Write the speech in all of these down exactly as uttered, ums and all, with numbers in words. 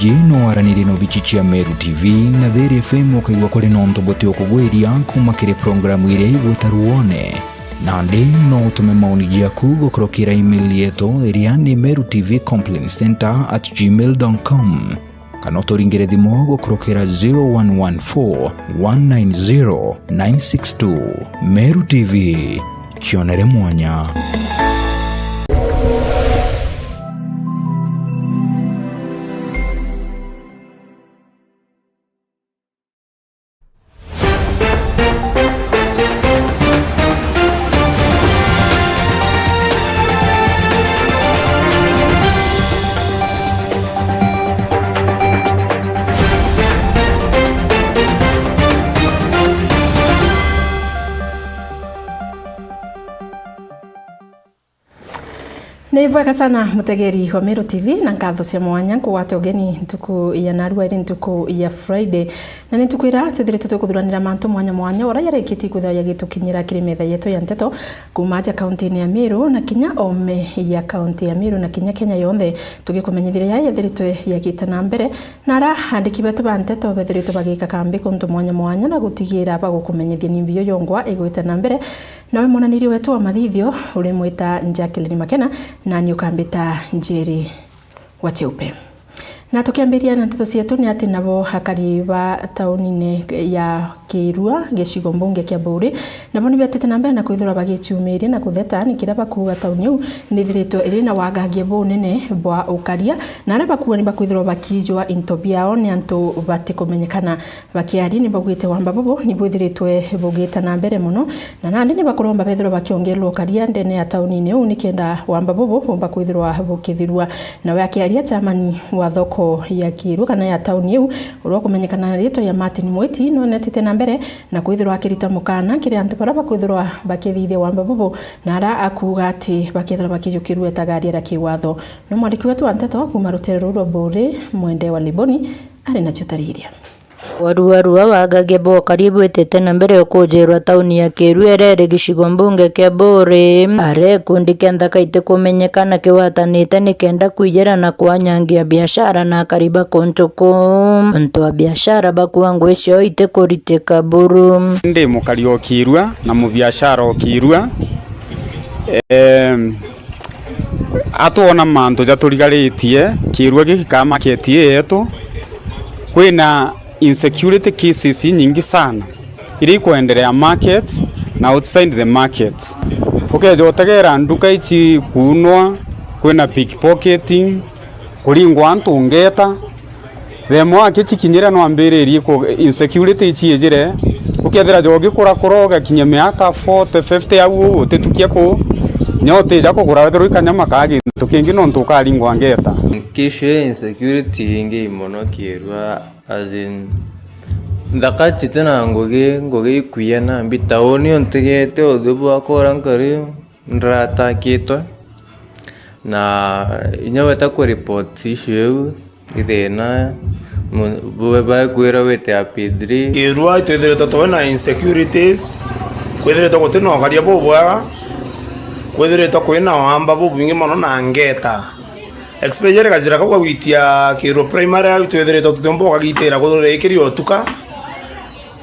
Ji no waranirie na obici cia Meru T V na Thiri F M ukaigua kuri na untu buti ukugwiria kuuma kiri programu iria igwita Ruone. Nandi no utume maoni jiaku gukurukira email yetu iria ni meru T V complaint center at gmail dot com. Kana uturingire thimu gukurukira zero one one four, one nine zero, nine six two. Meru T V, kionere mwanya. Ni bwega sana mutegeri wa Meru T V, na nkatho cia mwanya nkugwate ugeni ntuku ya narua iri ntuku ya Friday, na ni ntuku ira twithiritwe tukuthuranira mantu mwanya mwanya uria yarikitie kwithirwa yagitukinyira kiri metha yetu ya nteto, kuuma aja kaunti-ini ya Meru na kinya ome ya kaunti ya Meru na kinya Kenya yonthe, tugikumenyithia ya yethiritwe yagite na mbere, na ara andiki betu ba nteto bethiritwe bagika kambi kuntu mwanya mwanya na gutigira bagukumenyithia ni mbi yo yongwa igwite na mbere. Nawe mwananiri wetu wa mathithio urimwita Jacqueline Makena, nani ukambita Njeri wa Cheupe. Na tukiambiria na nteto cietu, ni ati nabo akari ba taunine ya Kirua, gicigo mbunge kia Buuri, nabo ni betite na mbere na kwithirwa bagiciumiria na kutheta ni kiria bakuuga tauni iu ni ithiritwe iri na wagangia bunene bwa ukaria, na aria bakuuga ni bakwithirwa bakiijwa into biao ni antu batikumenyekana. Bakiaria ni baugite wamba bubu ni bwithiritwe bugita na mbere mono, na nandi ni bakuromba bethirwa bakiongererwa ukaria ndene ya taunine iu nikenda wamba bubu bumba kwithirwa bukithirua. Nawe akiaria chairman wa thoko ya Kirua kana ya tauni iu, uria ukumenyekana na ritwa ya Martin Mwiti, nonetite na mbere na kwithirwa akirita mukana kiri antu baria bakwithirwa bakithithia wamba bubu, na aria akuuga ati bakethirwa bakijukirua itagaria ria kiwatho. No mwandiki wetu wa nteto kuuma rutere ruu rwa Buuri, Mwende wa Liboni, ari nacio tariria. Waruarua wagagia bwa ukaria bwitite na mbere ukujerwa tauni ya Kirua iria iri gicigo mbunge kia Buuri. Aria gikundi kia nthaka itikumenyekana kiwatanite nikenda kwiyira na kwanyangia biashara na akari ba kuntu kuu. Antu a biashara bakuuga ngui ciao itikuritika buru. Ndi mukari o Kirua na mubiashara o Kirua. Em, atwona mantu jaturigaritie, Kirua giki ka market ii yetu, kwina insecurity cases inyingi sana iria ikwenderea market na outside the market. Ukeja utegera nduka ici kuunwa, kwina pickpocketing, kuringwa antu ngeta. Themo aki cikinyire no ambiririe ku insecurity iciijire, ukethira jogi kurakura ugakinya miaka forty, fifty au uu utitukia ku, nya utija kugura wethirwa i kanyama ka gintu kingi nontu ukaringwa ngeta. Nkishu ya insecurity ingi mono Kirua, as in, nthaka citi na ngugi, ngugi ikwiya na mbi tauni untigete uthiu bwakura nkari. Ndiratakitwe, na inya weta ku report issue iu, i thina, mu-, bu-, bakwira wite a P three. Kirua itwithiritwe twi na insecurities, kwithiritwe guti na ukaria bubwega, kwithiritwe kwi na wamba bubwingi mono na ngeta. Especially kajira kau ga gwitia Kirua Primary au twithiritwe tutiumba ugagitira kuthurikiri utuka.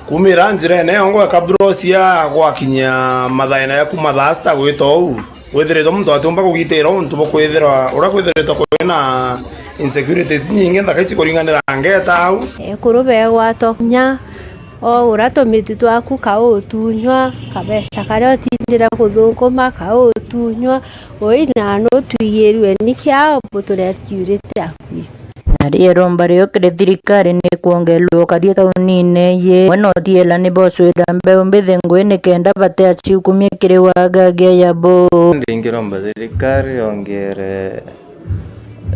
Kumira njirene yongo ya Kabrosia gwakinya mathaina ya kuma thaa sita gwita uu, withiritwe muntu atiumba kugitira untu bwa kwithirwa uria kwithiritwe kuri na insecurities nyingi nthaka ici kuringanira ngeta au. Ekuru begwatwa kinya o uria tumiti twaku kautunywa, kabeca karia utindire kuthukuma kautunywa, ui na nutwigirue ni kiao buturia kiurite akui. Na riero mbario kiri thirikari ni kwongererwa ukaria taunine ii. We no thiela ni boswira mbeu mbithi ngui nikenda batiaciukumia kiri wagagia ya bo. Ndingiromba thirikari yongere,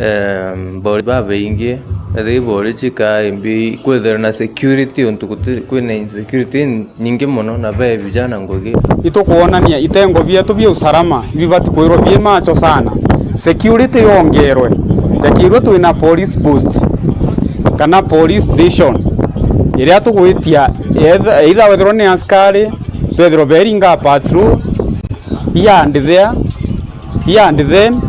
em, bori babaingi, ethira ibori cikaa imbi, kwithira na security, untu guti-, kwina insecurity nyingi mono na be vijana ngugi. Itukwonania itengo bietu bia usalama ibibati kwirwa bi macho sana. Security yongerwe. Jakirwe twina police post kana police station iria tugwitia either, either wethirwa ni askari, bethirwa beringa patrol, here and there, here and then,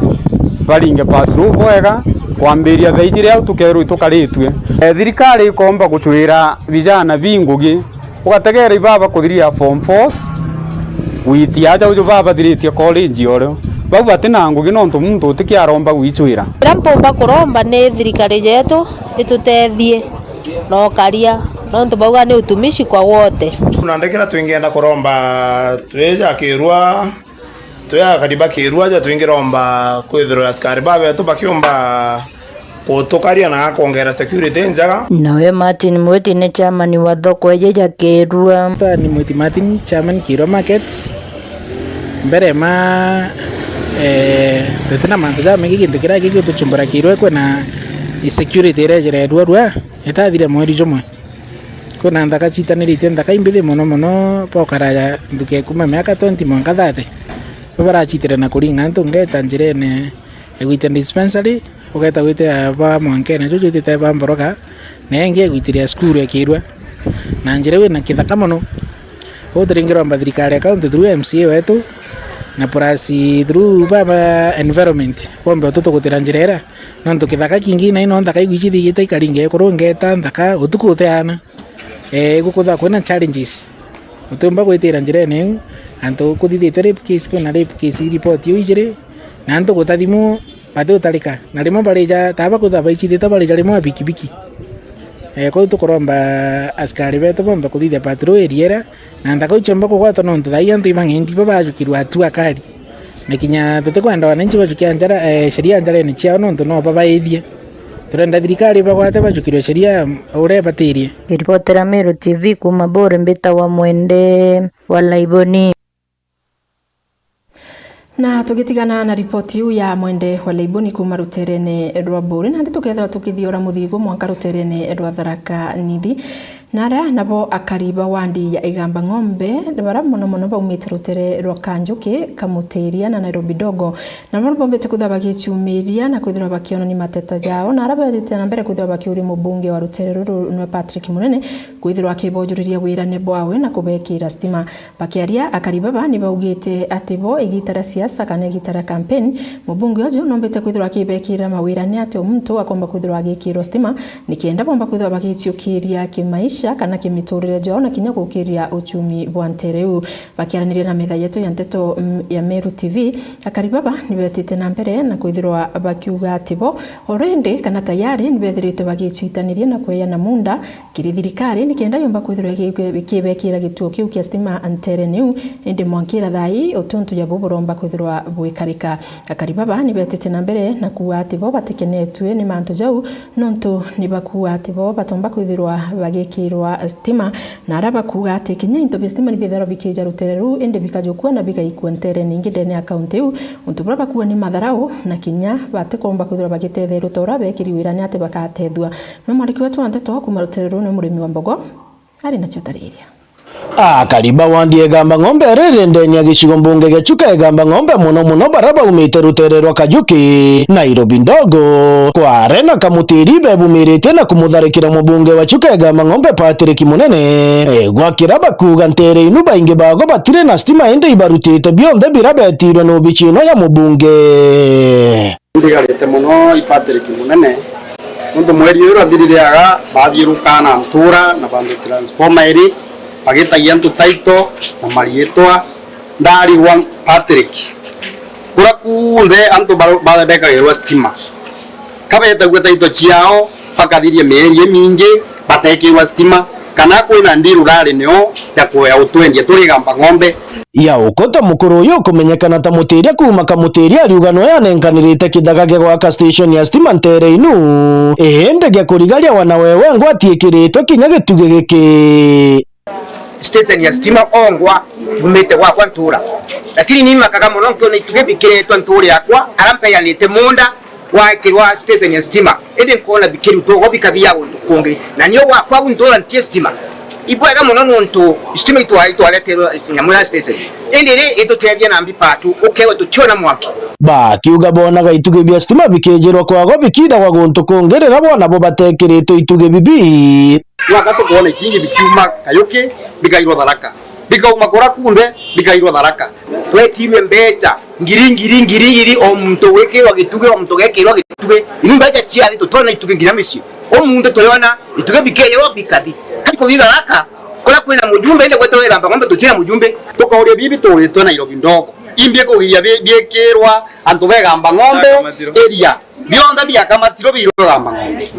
Baringe patrol bwega, kwambiria thaa iji riria tukerwa itukaritue. E, thirikari ikomba gucwira vijana bi ngugi, ugategera ibaba kuthiria form fours, gwitia aja uju babathiritie college orio. Bau batina ngugi nontu muntu utikiaromba gwicwira. Kiria mpumba kuromba ni thirikari yetu itutethie na ukaria, nontu bauga ni utumishi kwa wote. Kuna ndekera twingenda kuromba twija kirua, twi akari ba kirua aja twingiromba kwithirwa askari babetu bakiumba gutukaria na kwongera security njega. Nawe Martin Mwiti ni chairman wa thoko iji ya kirua. Ta ni Mwiti Martin, chairman Kirua Market. Mbere ma, eh, tutina mantu jamaingi, gintu kiria gigutuchumbura kirua kwina insecurity iria ijiretue rua itathire mweri jumwe. Kwina nthaka citaniritie, nthaka imbithi mono mono, bokara ya nthuke kuma miaka twenty mwanka thirty. Bo baracitire na kuringa antu, ngeta njirene igwite dispensary, ugeta gwite ya ba mwankene, juju itite ba Mboroga, na ingi igwitiria cukuru ya Kirua. Na njira iu ina kithaka mono. Uu turingiromba thirikari ya county through M C A wetu, na plus through baba environment, bombe ututugutira njira ira. Nontu kithaka kingi nai no nthaka igwiji thigite ikaringa ikuru ngeta nthaka utuku uteana. Eh, gukutha kwina challenges. Utiumba gwitira njirene iu, antu kuthithitwe rape case, kwina rape case report iu ijiri, na antu guta thimu bati utarika. Na rimwe barija, taba kutha baicithite barija rimwe a bikibiki. Eh, kwou tukuromba askari betu bombe kuthithia patrol area ira, na nthaka iu ciomba kugwatwa nontu thaa ii antu ibang'endi babajukirwa hatua kali. Na kinya tutikwenda wananchi bajukia njara, eh, sheria njarene ciao nontu no babaithie. Turenda thirikari bagwate bajukirwe sheria uria ibatirie. Ngiripotera Meru T V kuma Buri, mbitagwa Mwende wa Laiboni. Na tugitigana na ripoti iu ya Mwende wa Laiboni kuma ruterene rwa Buri, nandi tukethirwa tukithiora muthigo mwanka ruterene rwa Tharaka Nithi. Na aria nabo akari ba wandi ya Igamba Ng'ombe, baria mono mono baumite rutere rwa Kanjuki, Kamutiria na Nairobi Ndogo, nabo bombite kwithirwa bagiciumiria na kwithirwa bakionania mateta jao, na aria bathite na mbere kwithirwa bakiuria mubunge wa rutere ruru nwe Patrick Munene kwithirwa akibojuriria wirane bwawe na kubekira stima. Bakiaria, akari baba ni baugite ati bo igita ria siasa kana igita ria kampeni, mubunge uju nombite kwithirwa akibekira mawirane ati o muntu akomba kwithirwa agikirwa stima, nikenda bomba kwithirwa bagiciukiria kimaisha kana kimiturire jwao na kinya gukiria uchumi bwa ntere iu. Bakiaraniria na metha yetu ya nteto, mm, ya Meru T V, akari baba ni betite na mbere na kwithirwa bakiuga ati bo already kana tayari ni bethirite bagicitaniria na kweana munda kiri thirikari nikenda yomba kwithirwa iki-, ikibekira gituo kiu kia stima nterene iu, indi mwankira thaa ii utuntu ja bu buromba kwithirwa bwikarika. Akari baba ni betite na mbere na kuuga ati bo batikenetue ni mantu jau, nontu ni bakuuga ati bo batomba kwithirwa bagikirwa stima, na aria bakuuga ati kinya into bia stima ni bithirwa bikija rutere ruu, indi bikajukua na bigaikua nterene ingi ndene ya kaunti iu, untu buria bakuuga ni matharau, na kinya batikomba kwithirwa bagitetherua ta uria bekiri wirane ati bakatethua. No mwandiki wetu wa nteto kuma rutere ruu ni murimi wa mbogo, ari nacio tariria. Akari ba wandi ya Igamba Ng'ombe riri ndene ya gicigo mbunge gia Chuka Igamba Ng'ombe, mono mono baria baumite rutere rwa Kajuki, Nairobi Ndogo, Kware na Kamutiri, bebumiritie na kumutharikira mubunge wa Chuka Igamba Ng'ombe Patrick Munene. E, gwa kiria bakuuga ntere inu baingi bago batiri na stima, indi ibarutite bionthe biria betirwe ni obici ino ya mubunge. Ndigarite mono i Patrick Munene, nontu mweri uyu urathirire aga bathiurukaa na ntura na bantu transformer iri, bagitagia antu title na mariitwa, ndarigwa Patrick. Kuria kunthe antu ba-, ba-, bekagirwa stima, ka betagua title ciao, bakathiria mieri imingi batekirwa stima, kana kwina ndiru rari nio ya kuoya utwendia turi Igamba Ng'ombe. Ya ukota mukuru uyu ukumenyekana ta Mutiria kuuma Kamutiria ariuga no yanenkanirite kithaka gia gwaka station ya stima ntere inu, indi gia kurigaria wana wewe ngwati ikiritwe kinya gitugi giki. Station ya stima ongwa umite gwakwa ntura, lakini ni makaga mono nkiona itugi bikiritwe ntura yakwa, ara mpeanite munda gwakirwa station ya stima, indi nkona bikirutwo ugo bikathia guntu kungi, na nio gwakwa gu ntura ntie stima. Ibwega mono nontu stima itwa-, itwareterwe nyamu ya station, indi ri itutethia na mbipatu ukewe tutiona mwanki. Bakiuga bonaga itugi bia stima bikijirwa kwago bikindagwa guntu kungi riria bona bo batekiritwe itugi bibi. Mwaka tukwona ikingi bikiuma Kayuki bikairwa Tharaka. Bikauma kura kunthe, bikairwa Tharaka. Twetirwe mbeca ngiri, ngiri, ngiri, ngiri, o muntu gwikirwa gituge, o muntu gekirwa gituge. Ini mbeca cia thi, tutware na ituge nginya micii. O muntu tuyona, ituge bikeirwa bikathi. Kari kuthi Tharaka, kuria kwina mujumbe, indi gwetu withamba ng'ombe, tutire mujumbe. Tukauria bibi turitwe Nairobi ndogo. Imbi kugiria bi-, biikirwa antu begamba ng'ombe, area. Bionthe biakamatirwe biairwa Gamba Ng'ombe.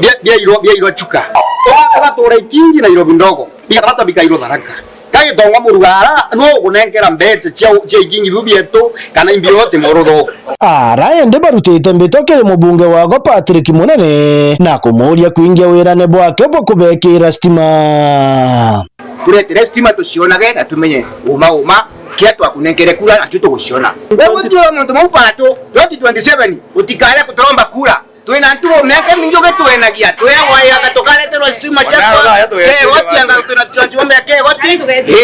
Bia-, biairwa, biairwa Chuka. Uga-, ugatura itingi Nairobi ndogo. Bikamata bikairwa Tharaka. Ka Gitonga Murugara, nu ugunenkera mbeca cia, cia ikingi biu bietu, kana imbi yote murutho? Ara indi barutite mbito kiri mubunge wago Patrick Munene na kumuuria kwingia wirane bwake bwa kubekira stima. Turetere stima tucionage na tumenye uma uma, kia twakunenkere kura, nacio tuguciona. Kwou tio muntu mau batu, twenty twenty-seven, utikare kuturomba kura. Twina ntugo miaka mingi ugitwenagia, twiragwa anga tukareterwa stima ciakwa, kegoti anga twina turangi mambe ya kegoti, ii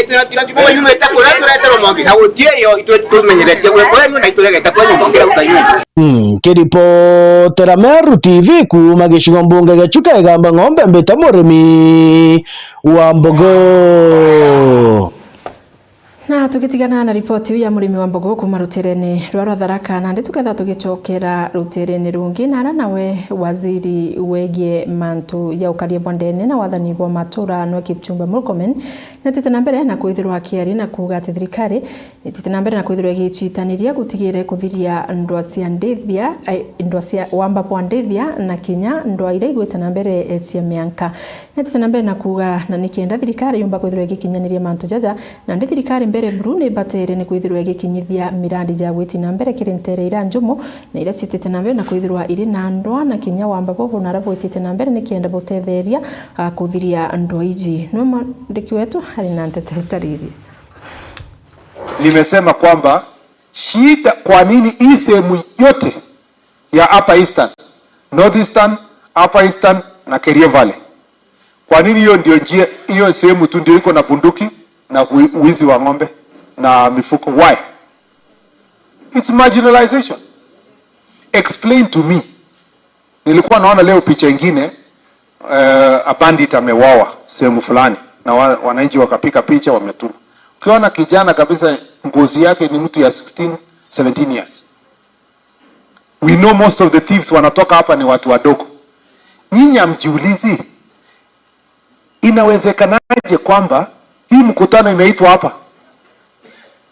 twina turangi mambe yumite kuria tureterwa mwangi, na gutie iyo itwe tumenyeretie gwikora inu na ituregete kwa nyumba ngira guta nyumba. Nkiripotera Meru T V kuuma gicigo mbunge gia Chuka Igamba Ng'ombe, mbita murimi wa mbogo. Na tugitigana na ripoti iu ya murimi wa mbogo kuuma ruterene rwa rwa Tharaka, nandi tukethirwa tugicokera ruterene rungi, na ara nawe waziri wegie mantu ya ukaria bwa ndene na wathani bwa matura nwe Kipchumba Murkomen, netite na mbere na kwithirwa akiaria na kuuga ati thirikari Itite na mbere na kwithirwa igicitaniria gutigire kuthiria ndwa cia ndithia, ai, ndwa cia wamba bwa ndithia na kinya ndwa iria igwite na mbere, eh, cia mianka. Nitite na mbere na kuuga na nikenda thirikari yumba kwithirwa igikinyaniria mantu jaja, nandi thirikari mbere buru ni ibatere ni kwithirwa igikinyithia mirandi ja gwiti na mbere kiri ntere iria njumu na iria citite na mbere na kwithirwa iri na ndwa na kinya wamba bobo na aria bwitite na mbere nikenda butetheria, ah, kuthiria ndwa iji. Niwe mwandiki wetu ari na nteto itariri. Nimesema kwamba shida, kwa nini hii sehemu yote ya Upper Eastern, North Eastern, Upper Eastern na Kerio Valley, kwa nini hiyo ndio njia, hiyo sehemu tu ndio iko na bunduki na wi-, wizi wa ng'ombe na mifugo? Why? It's marginalization. Explain to me. Nilikuwa naona leo picha ingine, eh, a bandit ameuawa sehemu fulani na wa-, wananchi wakapiga picha, wametuma. Ukiona kijana kabisa, ngozi yake ni mtu ya sixteen, seventeen years. We know most of the thieves wanatoka hapa ni watu wadogo. Nyinyi hamjiulizi, inawezekanaje kwamba hii mkutano imeitwa hapa?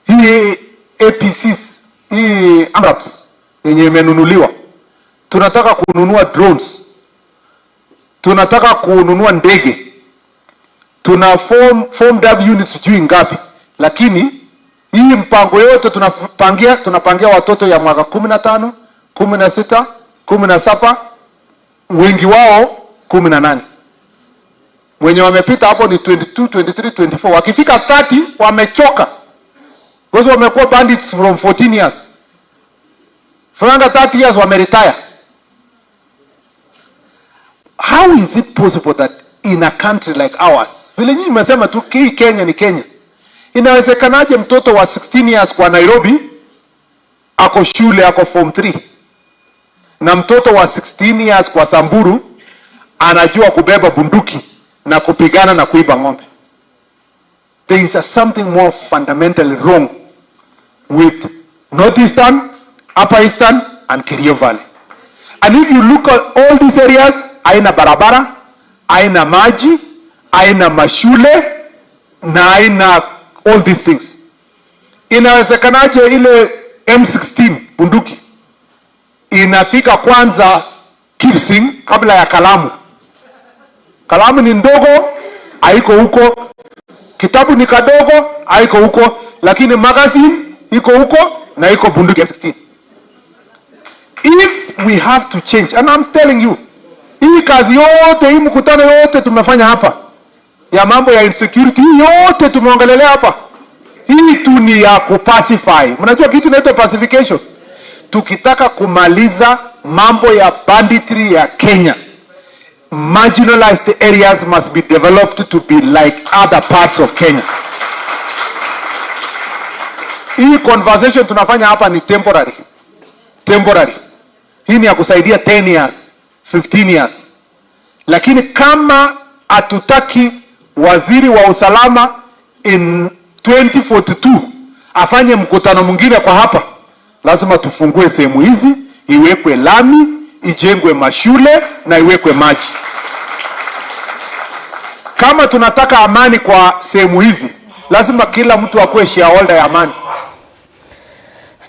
Hii A P Cs, hii AMRAPs yenye imenunuliwa. Tunataka kununua drones. Tunataka kununua ndege. Tuna form, form dove units sijui ngapi. Lakini hii mpango yote tunapangia, tunapangia watoto ya mwaka kumi na tano, kumi na sita, kumi na saba, wengi wao kumi na nane. Wenye wamepita hapo ni twenty-two, twenty-three, twenty-four. Wakifika thirty, wamechoka. Because wamekuwa bandits from fourteen years. Fanyanga thirty years, wameretire. How is it possible that in a country like ours, vile nyinyi mmesema tu, hii Kenya ni Kenya, inawezekanaje mtoto wa sixteen years kwa Nairobi ako shule, ako form three, na mtoto wa sixteen years kwa Samburu anajua kubeba bunduki na kupigana na kuiba ng'ombe? There is a something more fundamentally wrong with Northeastern, Upper Eastern, and Kerio Valley. And if you look at all these areas, haina barabara, haina maji, haina mashule, na haina all these things. Inawezekanaje ile M sixteen bunduki inafika kwanza Kipsing kabla ya kalamu? Kalamu ni ndogo, haiko huko. Kitabu ni kadogo, haiko huko. Lakini magazine iko huko na iko bunduki M sixteen. If we have to change, and I'm telling you, hii kazi yote, hii mkutano yote tumefanya hapa, ya mambo ya insecurity, hii yote tumeongelelea hapa, hii tu ni ya kupacify. Mnajua kitu inaitwa pacification? Tukitaka kumaliza mambo ya banditry ya Kenya, marginalized areas must be developed to be like other parts of Kenya. Hii conversation tunafanya hapa ni temporary. Temporary. Hii ni ya kusaidia ten years, fifteen years. Lakini kama hatutaki waziri wa usalama, in twenty forty-two afanye mkutano mwingine kwa hapa, lazima tufungue sehemu hizi, iwekwe lami, ijengwe mashule na iwekwe maji. Kama tunataka amani kwa sehemu hizi, lazima kila mtu akuwe shareholder ya amani.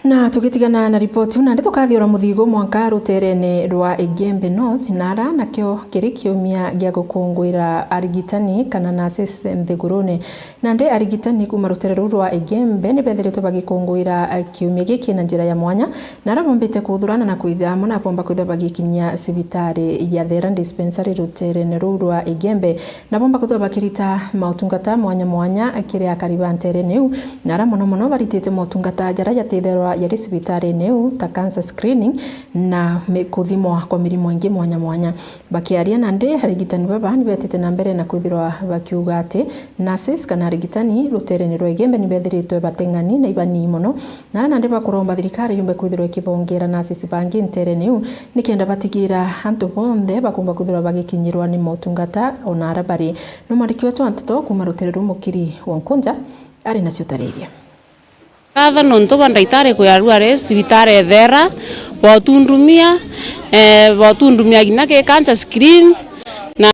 Na tugitigana na ripoti iu, nandi tukathiura muthigo mwanka ruteerene rwa Igembe North, na ara nakio kiri kiumia gia gukunguira arigitani kana nurses nthigurune. Nandi arigitani kuuma ruteere ruu rwa Igembe ni beethiritwe bagikunguira kiumia giki na njira ya mwanya, na ara bombite kuthurana na kwija amwe na bomba kwithirwa bagikinyia cibitari ya Thera Dispensary ruteerene ruu rwa Igembe. Na bomba kwithirwa bakirita mautungata mwanya mwanya kiri akari ba nteerene iu, na ara mono mono baritite mautungata jaria jateethairwa jari cibitarini iu, ta cancer screening na mi-, kuthimwa kwa mirimo ingi mwanya mwanya. Bakiaria nandi, arigitani baba ni beetite na mbere na kwithirwa bakiuga ati nurses kana arigitani ruteerene rwa Igembe ni beethiritwe bateng'ani na ibanini mono, na ara nandi bakuromba thirikari yumbe kwithirwa ikibongera nurses bangi nteerene iu, nikenda batigira antu bonthe bakumba kwithirwa bagikinyirwa ni motungata ona ara bari. Ni mwandiki wetu wa nteto kuuma ruteere ruu Mukiri wa Nkunja ari nacio tariria. Ngatho nontu bwa ndagitari kwirarua ari cibitari ethera, botundumia, eh, botundumia kinya ki cancer screen na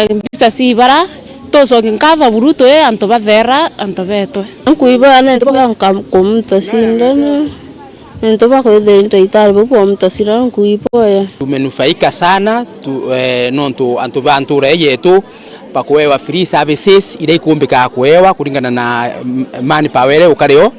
mbica cia ibara. Tucokie nkatho buru twi antu bathera, antu betwe. Nkuiboya nontu bwa nka-, kumta cindano. Nontu bwa kwithira ndagitari bau bwamta cindano, nkuiboya. Tumenufaika sana tu, eh, nontu antu ba ntura ii yetu bakuewa free services iria ikumbikaga kuewa kuringana na, mm, manpower iria ukario,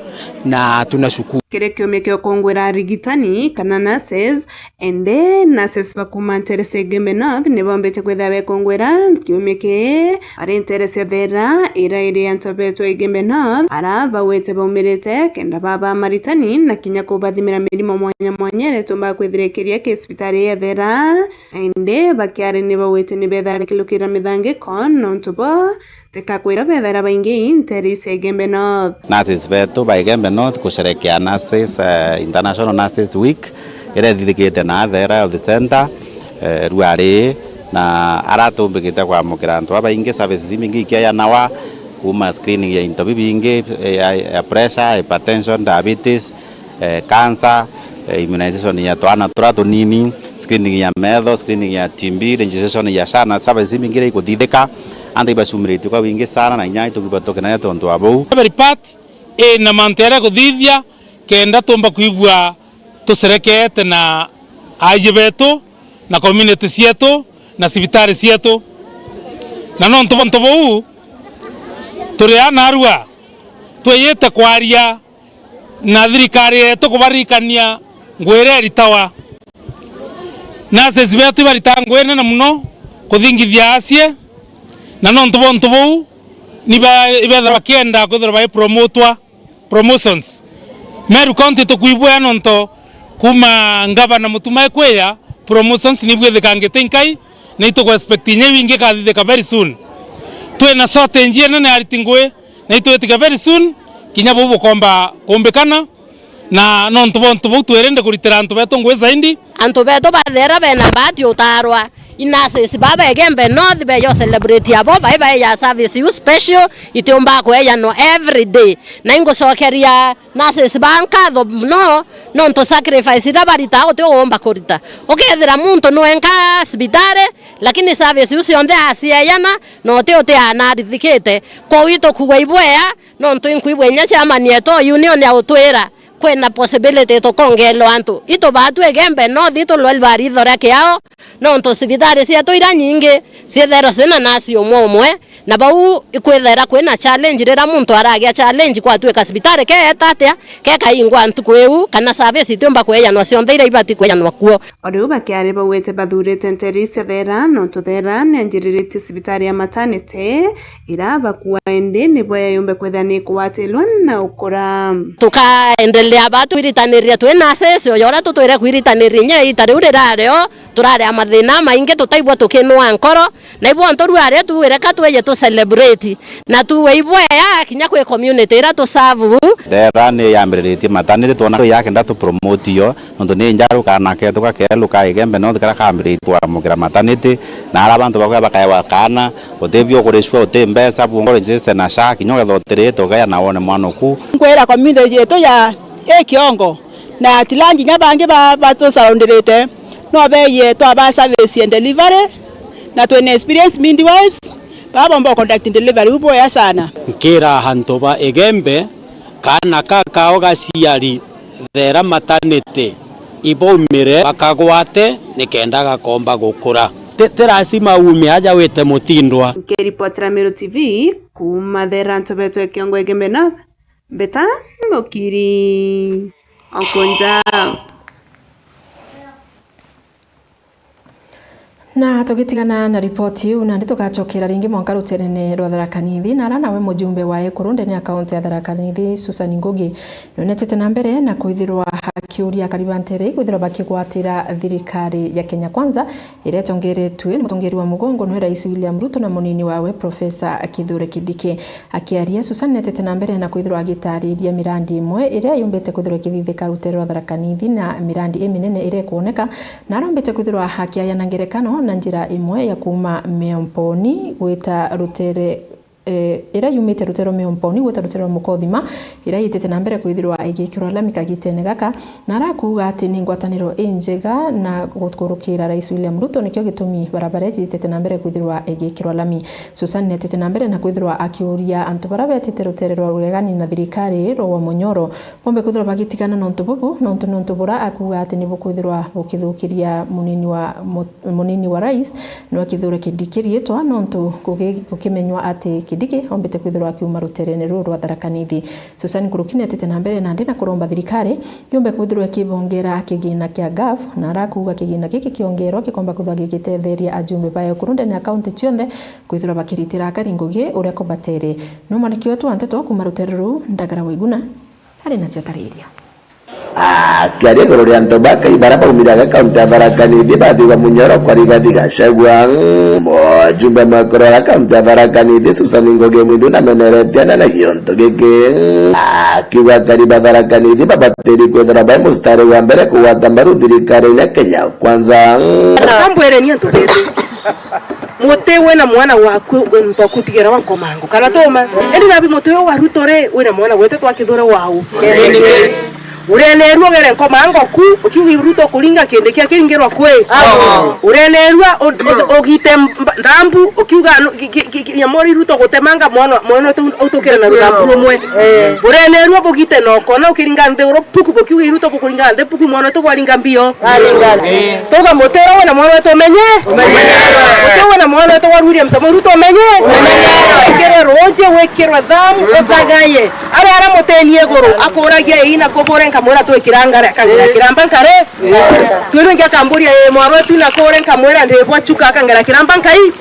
na tunashukuru. Kiri kiumia kia ukungwira arigitani kana nurses, ende nurses ba kuuma nteere cia Igembe North ni bombite kwithira bekungwira kiumia kii ari nteere cia Thera, iria iri antu betwe Igembe North, ara bauite baumirite kenda baba maritani na kinya kubathimira mirimo mwanya mwanya iria itumbaga kwithira ikiria ki cibitari ya Thera. Indi bakiaria ni bauite ni bethira bakilukira mithangiko nontu bo tikakwira bethira baingi nteere cia Igembe North. Nurses betu ba Igembe North kusherekea nurses, eh, International Nurses Week iria ithithikite na Thera Health Centre, eh, ruari, na ara tumbikite kwamukira antu babaingi, services imbingi ikiayanawa, kuuma screening ya into bibingi, eh, ya, ya pressure, hypertension, diabetes, eh, cancer, eh, immunization ya twana turia tunini, screening ya metho, screening ya T B, registration ya SHA na services imbingi iria ikuthithika. Antu ibacumiritie kwa wingi sana na inya itukibatwa kinaja tontu wa buu. Every part ina mantu jaria ikuthithia kenda tumba kwigua tucerekeete na aiji betu na community cietu na cibitari cietu. Na nontu bwa untu buu, turi aa narua twiyite kwaria na thirikari yetu kubaririkania ngugi iria iritawa. Nurses betu ibaritaga ngugi inene mono kuthingithia acie, na nontu bwa untu buu, niba-, ibethagirwa bakienda kwithirwa baipromotwa, promotions. Meru County tukwibwea nontu kuuma ngavana Mutuma ekwiya, promotions nibwithikangite inkai, na itugu expect inya iu ingi ikathithika very soon. Twina shortage inene ya ariti ngugi, na itwitika very soon kinya buu bukomba kumbikana, na nontu bwa untu buu twirinde kuritira antu betu ngugi zaidi. Antu betu bathera bena mbati utarwa. I nurses baba Igembe North beyo celebrate abo, bai baeja service iu special, itiumba kuejanwa every day. Na ingucokeria nurses ba nkatho mono, nontu sacrifice iria baritaga uti uumba kurita. Ukethira muntu nwenka cibitari, lakini service iu cionthe aciejana, na uti uti anarithikite. Kwou itukugwa ibwea, nontu inkwibwa inya chairman yetu o union ya utwira, kwina possibility tukongelwa antu. Itubaa twi Igembe North, itulwelwa ritho ria kiao, nontu cibitari cietu iria nyingi ciithairwa cina nasi umwe umwe, na bau ikwithaira kwina challenge. Riria muntu aragia challenge, kwatuika cibitari keeta atia, kekaingwa ntuku iu, kana service itiumba kwejanwa cionthe iria ibati kwejanwa kuo. O riu bakiari bauite bathurite nteere cia Thera, nontu Thera ni anjiriritie cibitari ya maternity, ira bakua indi nibo yayumbe kwithira ni ikugwatirwa na ukura. Tukaendelea ba twiritaniria twi nurses, o uria tutwire kwiritaniria inya iita riu rirario, Turari a mathina maingi, tutaigua tukinua nkoro, na ibo ntu ruari tuwire ka twije tu celebrate, na tuwe ibwea kinya kwi community iria tu serve. Thera ni yambiriritie maternity, twona ya kenda tu promote yo, nontu ni njaru kana ketu ka keru ka Igembe North karia kambiriritie kwamukira maternity, na ara bantu bakwa bakaewa kana, uti bio kuricua, uti mbeca, bungore njiste na sha, kinya ugetha utiri tugea na wone mwana uku. Nkwira community yetu ya i Kiongo, na tilangi nya bangi ba-, batusurroundirite, no beeye twaba service and delivery, na twina experience midwives, baba bomba conduct delivery, u bwea sana. Nkira antu ba Igembe, kana ka kao gaciari Thera maternity, ibaumire bakagwate nikenda gakomba gukura. Ti, ti lazima uume aja wite mutindwa. Nkiripotera Meru T V kuuma Thera, ntu betwe Kiongo Igembe North, Mbeta Mukiri Okunja. Na tugitigana na ripoti iu, nandi tugacokera ringi mwanka ruterene rwa Tharaka Nithi, na ara nawe mujumbe wa ekuru ndene ya kaunti ya Tharaka Nithi, Susan Ngugi, nionetete na mbere na kwithirwa akiuria akari ba ntere kwithirwa bakigwatira thirikari ya Kenya Kwanza, iria itongeretue ni mutongeri wa mugongo niwe Rais William Ruto na munini wawe Professor Kithure Kindiki. Akiaria, Susan netete na mbere na kwithirwa agitariria mirandi imwe iria yumbite kwithirwa ikithithika rutere rwa Tharaka Nithi na mirandi iminene iria ikwoneka, na arombite kwithirwa akiayana ngerekano na njira imwe ya kuuma Miomponi gwita rutere, eh, iria yumite rutere rwa Miomponi gwita rutere rwa Mukothima, iria yitite na mbere kwithirwa igikirwa lami kagitene gaka, na arakuuga ati ni ngwataniro injega na gukurukira Rais William Ruto, nikio gitumi barabara iji itete na mbere kwithirwa igikirwa lami. Susan netete na mbere na kwithirwa akiuria antu bara betite rutere rwa uregani na thirikari rwa Munyoro bombe kwithirwa bagitigana nontu bubu, nontu ni untu bura akuuga ati ni bukwithirwa bukithukiria munini wa mu-, munini wa rais, niwe Kithure Kindiki riitwa, nontu gugi-, gukimenywa ati Kindiki ombite kwithirwa akiuma ruterene ruru rwa Tharaka Nithi. Susan Nkuruki netete na mbere nandi na kuromba thirikari yumbe kwithirwa ikibongera kigina kia gov, na arakuuga kigina giki kiongerwa gikomba kwithirwa gigitetheria ajumbe ba ekuru ndene ya kaunti cionthe kwithirwa bakiritira akari ngugi uria kubatere. No mwaniki wetu wa nteto kuuma rutere ruu, Ndagara Waiguna, ari nacio tariria. Akiaria iguru ria antu bakai bara baumire aga kaunti ya Tharaka Nithi bathiwa Munyoro kwa Rigathi Gachagua, mujumbe mwekuru wa kaunti ya Tharaka Nithi Susan Ngugi Mwindu nameneretie anene giontu giki, akiuga akari ba Tharaka Nithi babatiri kwithirwa bai mustari wa mbere kugwata mbaru thirikari-ini ya Kenya Kwanza. Kambwireni antu betu, muti wina mwana waku, muntu akutigira wa nkomango kana tuma. Indi nabi muti uyu wa Ruto ri, wina mwana wetu twa Kithure wau. Urenerua ugere nkomango ku, ukiuga Ruto kuringa Kindiki akiringirwa kwi. Urenerua u-, u-, ugite mba-, nthambu, ukiuga nu-, ki-, ki-, ki-, ki-, nyamuri Ruto gutemanga mwana, mwana utu-, utukire na ruthambu rumwe. Urenerua bugite na ukona ukiringa nthi uru puku, bukiuga Ruto bukuringa nthi puku, mwana utu bwaringa mbio. Tuga muti uria wina mwana wetu umenye. Muti uria wina mwana wetu wa William Samoei Ruto umenye. Wikirwe ruuji, wikirwe thamu, utagaye. Aria aramutenie iguru, akuragia ii na kubure nkamwira twikira ngare, akang'ira kiramba nkare. Twirwe ngi akamburia, ii, mwarwe tu na kure nkamwira, ndi bwa chuka, akang'ira kiramba nkai.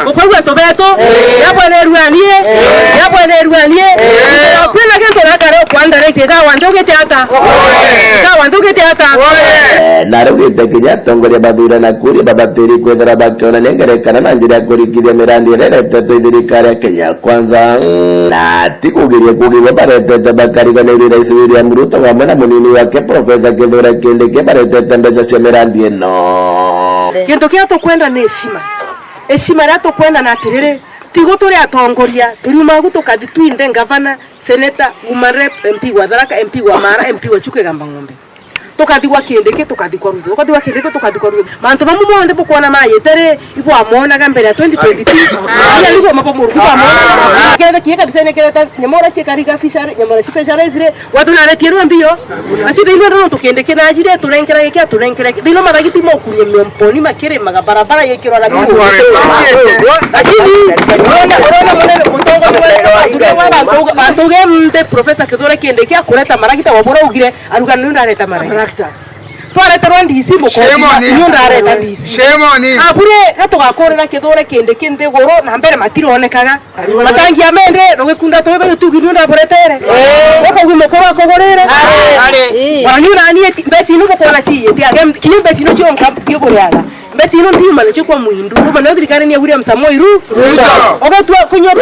Ukaigua antu betu, yabwenerua nie, yabwenerua nie. Kwina gintu nakare ukwandara iti, thawa nthi ugite ata? Thawa nthi ugite ata? Eh, na araugite kinya atongoria bathurana kuria babatiri kwithira bakionania ngerekano na njira ya kurikithia mirandi iria iretetwe i thirikari ya Kenya Kwanza, na ti kugiria kugiria baretete bakariganirue Rais William Ruto amwe na munini wake Professor Kithure Kindiki baretete mbeca cia mirandi ino. Gintu kiria tukwenda ni heshima. Heshima iria tukwenda na atiriri, tigu turi atongoria, turiuma agu tukathi twinthe ngavana, seneta, woman rep, M P wa Tharaka, M P wa Mara, M P wa Chuka Igamba Ng'ombe. Tukathi gwa Kindiki, tukathi kwa Ruto. Tukathi gwa Kindiki, tukathi kwa Ruto. Mantu bamwe monthe bukwona mayite ri, ibwamonaga mbere ya twenty twenty-two. Aya niguo mabo murungu bwamonaga. Kethe kinya kabisa ni kereta, nyamora chikariga fishery, nyamora chi fisheries ri, watu naretie rwa mbio. Lakini thĩinĩ wa nontu Kindiki najire, turenkera giki, turenkera giki. Thĩinĩ wa mathagiti mokurie Miomponi makirimaga barabara yikirwa na miguu. Lakini urona, urona munene mutongoria wa bantu ge mnde Professor Kithure Kindiki akureta maragita wa buraugire, aruga ni ndareta maragita. Twareterwa D C Mukothima, ni ndareta D C. Shame on him. Abure, gatugakurira Kithure Kindiki nthiguru na mbere matironekaga. Matangi ya mende, rugikunda twi bari tugi ni ndaburetere. Ukaugi mukuru akugurire. Ari. Ona ni urani eti mbeca ino bukwona ci eti age kinya mbeca ino cionka biuburiaga. Mbeca ino ntiuma nicio kwa Mwindu. Kuma no thirikari ni ya William Samoei Ru-, Ruto. Ogetua kunywa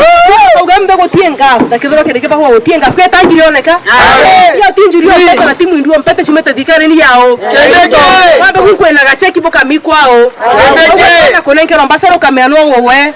uga mbe gutie ngafu. Na kithura kiri kibahu gutie ngafu. Keta ngiri oneka. Aye. Yo tinjuri yo pete na timu ndu mpete cumete thirikari ni yao. Wambe gukwena gacheki bukami kwao. Aye. Kunenkerwa mbasara ukamea no wowe.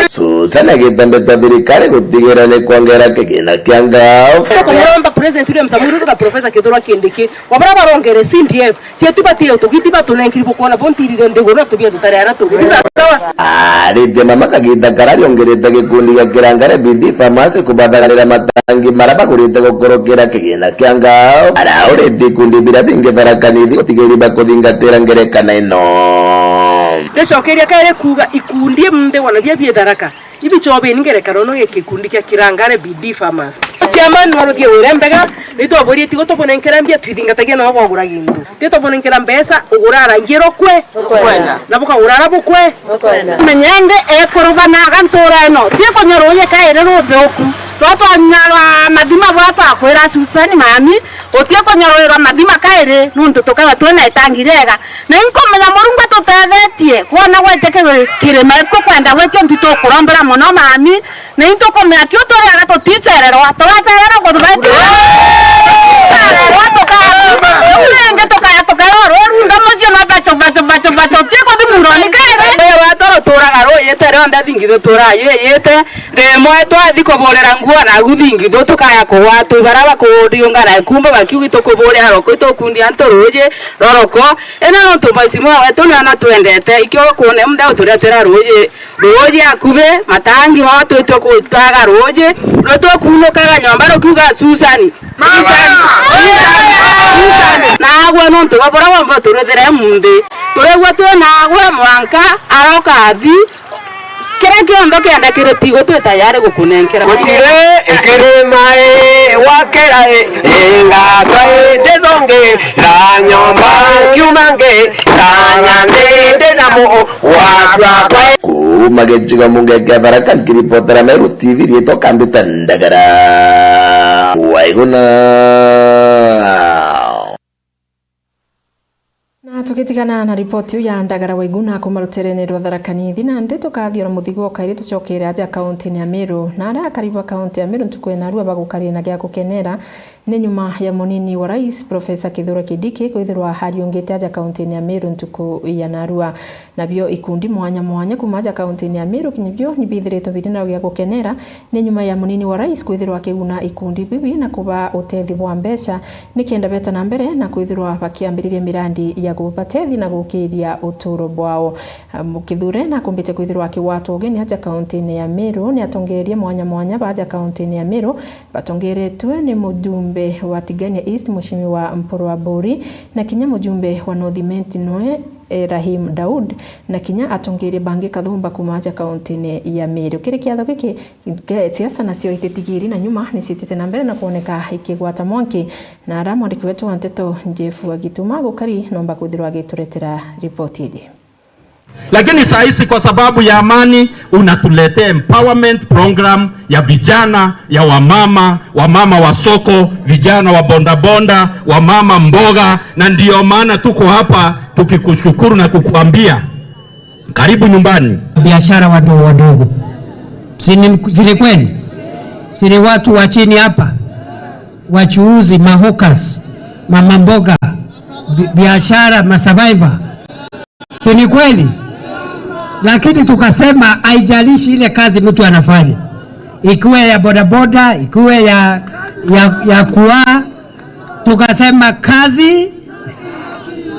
Susana agitembeta thirikari gutigira ni kwongera kigina kia ngafu. Tukumuromba President William Samoei Ruto na Professor Kithure Kindiki, wa baria barongere C D F, cietu batie utugiti batunenkiri bukwona bo ntirire nthiguru na tubia tutare ara tugi. Ni sawa? Aritie mama kagiita kara riongerete gikundi gia Kirangare B D Farmers kubatharira matangi maria bagurite gukorokera kigina kia ngafu. Araurite ikundi biria bingi Tharaka Nithi gutigiri bakuthingatira ngerekano ino. Ndicokeria kairi kuuga ikundi imbi wona bia bie Tharaka. Ibichobeni ngerekano no gikundi kia Kirangare B D Farmers. Chairman wa ruthie wire mbega, nitwaburitie gutubonenkera mbia twithingatagia no gwagura gintu. Titubonenkera mbeca ugura rangi iro kwe. Ukwenda. Na bukagura ara bukwe. Ukwenda. Menyende ekurubanaga ntura ino. Tie kunya ruuji kairi ruthuku. Twatwanyarwa mathima bwa twakwira Susani mami, utie kunya ruuji rwa mathima kairi nuntu tukaga twina itangi riega. Na inkumenya Murungu atutethetie, kwona gwete ki-, kirima ikuo kwenda gwitia ntu tukurombera mono mami, na intukumenya tio turiaga tuticererwa, turacererwa kuthubaiti. Tukaga, riu ringi tukaya, tukaya rurunda mucii no bacho, bacho, bacho, bacho, tie kuthi muroni kere. Ii watoro turaga ruyite rionthe thingi tuturaga yuyite, rimwe twathi kuburira nguo na guthingi thu tukaya kugwatwa, baria bakuriungana ikumba bakiugi tukuburira roko itukundi antu ruuji, roroko, ina nontu mheshimiwa wetu ni anatwendete, ikio kuone muda uturetera ruuji, ruuji akubi, matangi mao twitwe kutaga ruuji, rutukunukaga nyomba rukiuga, "Susani, Susani, Susani, Susani." Nagwe nontu bwa buria bwomba uturithire munthi, turigua twi nagwe mwanka aroka athi, Kiria kionthe kienda kiri tigo twi tayari gukunenkera. Gutiri kirima ii wakera ii, ingatwa ii ndithongi na nyomba kiuma ngi, tanya nthi ndi na muu wa twakwa. Kuuma gicigo munge kia Tharaka, nkiripotera Meru T V, riitwa Kambita Ndagara. Waiguna. Na tugitigana na ripoti iu ya Ndagara Waiguna kuuma ruterene rwa Tharaka Nithi, nandi tukathia na muthigo o kairi tucokere aja kauntini ya Meru. Na aria akari ba kaunti ya Meru ntuku ya narua bagukarire na gia gukenera ni nyuma ya munini wa rais, Professor Kithure Kindiki, kwithirwa ariungite aja kauntini ya Meru ntuku ya narua. Nabio ikundi mwanya mwanya kuuma aja kauntini ya Meru kinya bio ni bithiritwe biri na gia gukenera ni nyuma ya munini wa rais kwithirwa akiguna ikundi bibi na kuba utethio bwa mbeca, nikenda beta na mbere na kwithirwa bakiambiriria mirandi ya kubatethia na gukiria uturo bwao. Am, Kithure na akumbite kwithirwa akigwatwa ugeni aja kauntini ya Meru, ni atongeria mwanya mwanya ba aja kauntini ya Meru, batongeretwe ni mujumbe wa Tigania East, Mheshimiwa Mpuru Aburi, na kinya mujumbe wa North Imenti nwe, eh, Rahim Daud, na kinya atongeria bangi kathumba kuuma aja kauntini ya Meru. Kiri kiatho giki, Ke-, siasa nacio ititigiri na nyuma, ni ciitite na mbere na kwoneka ikigwata mwanki, na ara mwandiki wetu wa nteto Jeff Wagituma gukari nomba kwithirwa agituretera ripoti iji. Lakini saa hizi kwa sababu ya amani unatuletea empowerment program ya vijana, ya wamama, wamama wa soko, vijana wa bodaboda, wamama mboga, na ndio maana tuko hapa tukikushukuru na kukuambia karibu nyumbani. Biashara wadogo wadogo. Si ni, si ni kweli? Si ni watu wa chini hapa? Wachuuzi, mahawkers, mama mboga, bi-, biashara, masurvivor. Si ni kweli? Lakini tukasema haijalishi ile kazi mtu anafanya. Ikuwe ya bodaboda, ikuwe ya, ya, ya kuwa, tukasema kazi,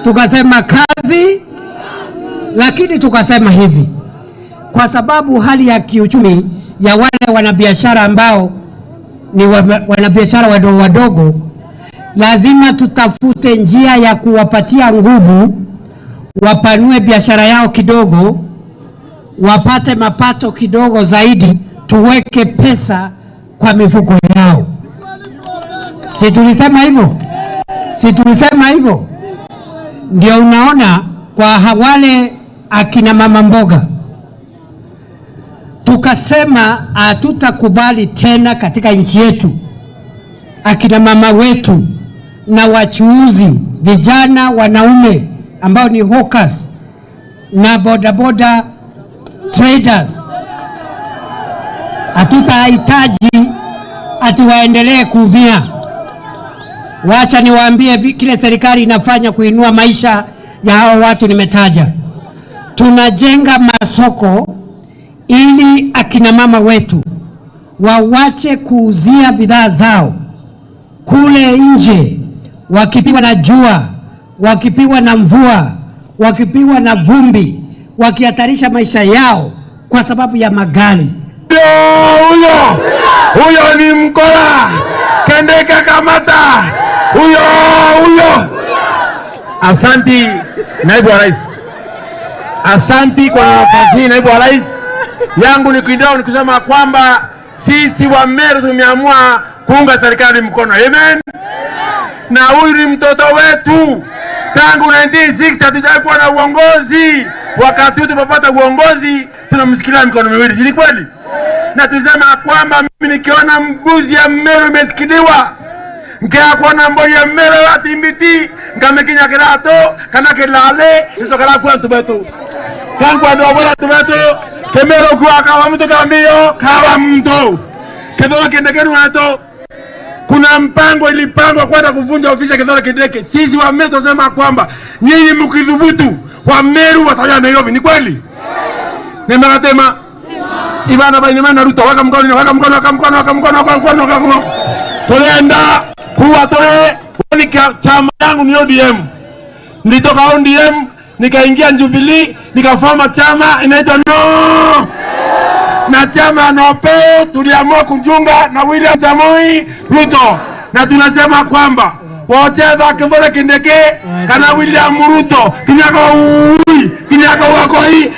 tukasema kazi, lakini tukasema hivi, kwa sababu hali ya kiuchumi ya wale wanabiashara ambao ni wa-, wanabiashara wadogo wadogo, lazima tutafute njia ya kuwapatia nguvu, wapanue biashara yao kidogo, wapate mapato kidogo zaidi, tuweke pesa kwa mifuko yao. Si tulisema hivyo? Si tulisema hivyo? Ndio unaona kwa ha-, wale akina mama mboga, tukasema hatutakubali tena katika nchi yetu akina mama wetu na wachuuzi, vijana, wanaume ambao ni hawkers na bodaboda traders. Hatutahitaji ati waendelee kuumia. Wacha niwaambie vi-, kile serikali inafanya kuinua maisha ya hao watu nimetaja. Tunajenga masoko ili akina mama wetu wawache kuuzia bidhaa zao kule nje, wakipigwa na jua, wakipigwa na mvua, wakipigwa na vumbi, wakihatarisha maisha yao kwa sababu ya magari. Huyo, huyo, huyo ni mkora. Kindiki kamata. Huyo, huyo. Asanti, naibu wa rais. Asanti kwa nafasi hii, naibu wa rais. Yangu ni kidogo, ni kusema kwamba sisi wa Meru tumeamua kuunga serikali mkono. Amen. Na huyu ni mtoto wetu. Tangu nineteen sixty hatujawahi kuwa na uongozi. Wakati huu tumepata uongozi, tunamshikilia mikono miwili. Si ni kweli? Na tulisema kwamba mimi nikiona mbuzi ya Meru imeshikiliwa, ngeakwona mboi ya Meru ya timbiti, ngamikinya kirato kana kilale, nitokera kwa antu betu. Kangwa ndo bora tu betu, Kimeru kwa kawa mtu kambio, kawa mtu. Kithoro kende kenu wetu. Kuna mpango ilipangwa kwenda kuvunja ofisi ya Kithure Kindiki. Sisi wa Meru tunasema kwamba nyinyi mkithubutu, wa Meru wataja Nairobi. Ni kweli? Nimeratema. Ibana baini mana Ruto, waka mkono, waka mkono, waka mkono, waka mkono, waka mkono, waka mkono. Tulienda kuwa tule, wani kia-, chama yangu ni O D M. Nilitoka O D M, nikaingia Jubilee, nikafoma chama inaitwa No. Na chama ya No Pay tuliamua kujiunga na William Samoei Ruto. Na tunasema kwamba wacheza Kithure Kindiki kana William Ruto, kinyaka ui, kinyaka wako hii.